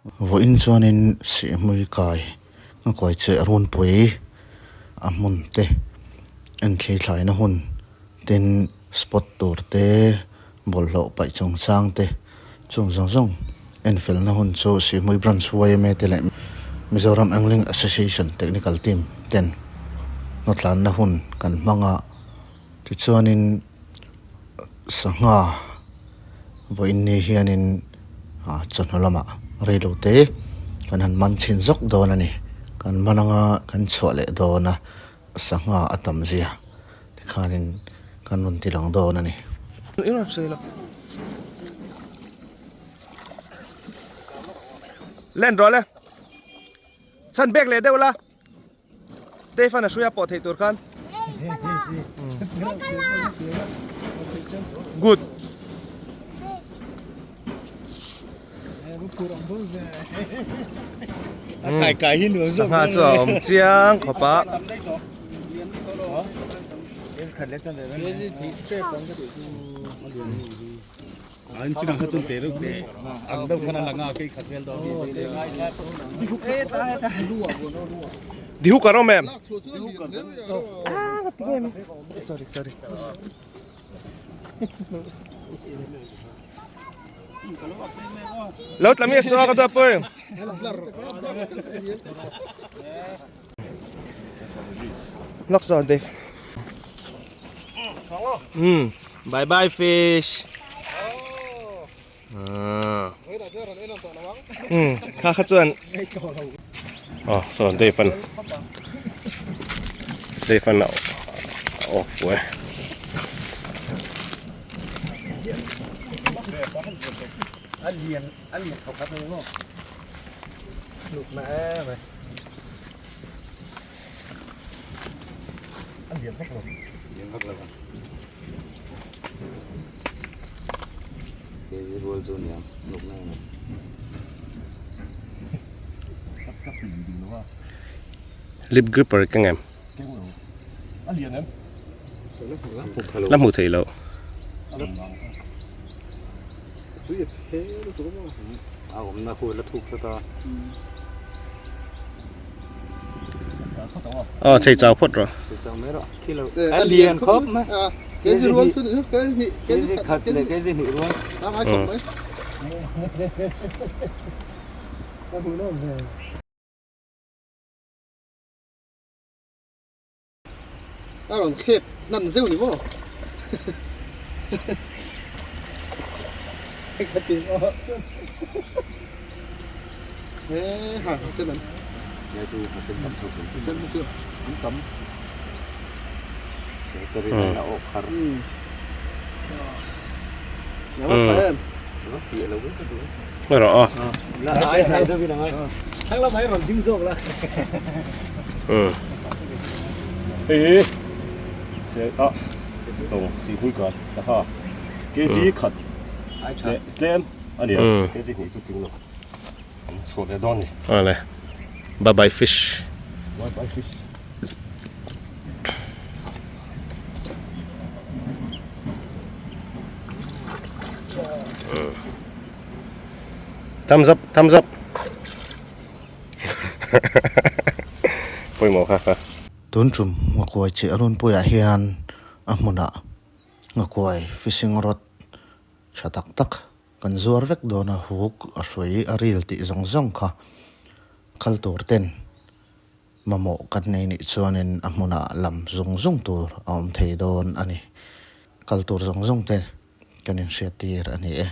Vawiin chuanin Sihhmui kai a kuai cheh runpui a hmun te enthli thlaina hun tin spot tur te bawlhhlawh paih chungchang te chung zawng zawng enfelna hun chu Sihhmui Branch yma te leh Mizoram Angling Association Technical Team ten hnawtlanna hun kan hmang a tichuanin Sangha vawiin ni hianin ah chawhnu lamah reilo te kan han man chhin zawk dawn a ni. Kan man anga kan chhuah leh dawn a, sangha a tam zia tikhanin kan rawn ti lang dawn a ni. Len rawh le. Chhan bek leh deuh la. Dave-a'n a hruai a pawh theih tur khan. Good. Sangha chu a awm chiang khawp a. Dihu ka rawm em? Sorry, sorry. Lo tla mi a saw ka dawt pawh. Lak saw Dave. Hmm. Bye bye fish. Ah. Hmm, kha kha chuan. Oh, so Dave an. Dave an off we. Lip gripper keng em? La hmu thei lo. Aw chei chau phawt rawh. A rawn khep hnan zeuh ni maw? He ha sen an. He chu ha sen tam chho hrim hrim. Sen chu an tam. Se ka rin aiin a awk har. Nga va tha em? Va fiah lo ve ka duh e. Rawh aw. La ai hnai deuh in angai. Thlang lamah hi rawn ding zawk la. Hei se a tawng si hui ka sangha kg khat leh tlem a ni a kg hnih chu tling lo an chhuah ve dawn a ni. Awle bye bye fish. Bye bye fish. Thumbs up thumbs up. Pawimawh kha kha. Tun tum Nghakuai cheh runpuiah hian a hmunah Nghakuai fishing rod tha tak tak kan zuar vek dawn a, hook a hrui a ril tih zawng zawng kha kal tur ten mamawh kan nei nih chuanin a hmunah lam zung zung tur a awm thei dawn a ni. Kal tur zawng zawng te kan inhriat tir a ni e.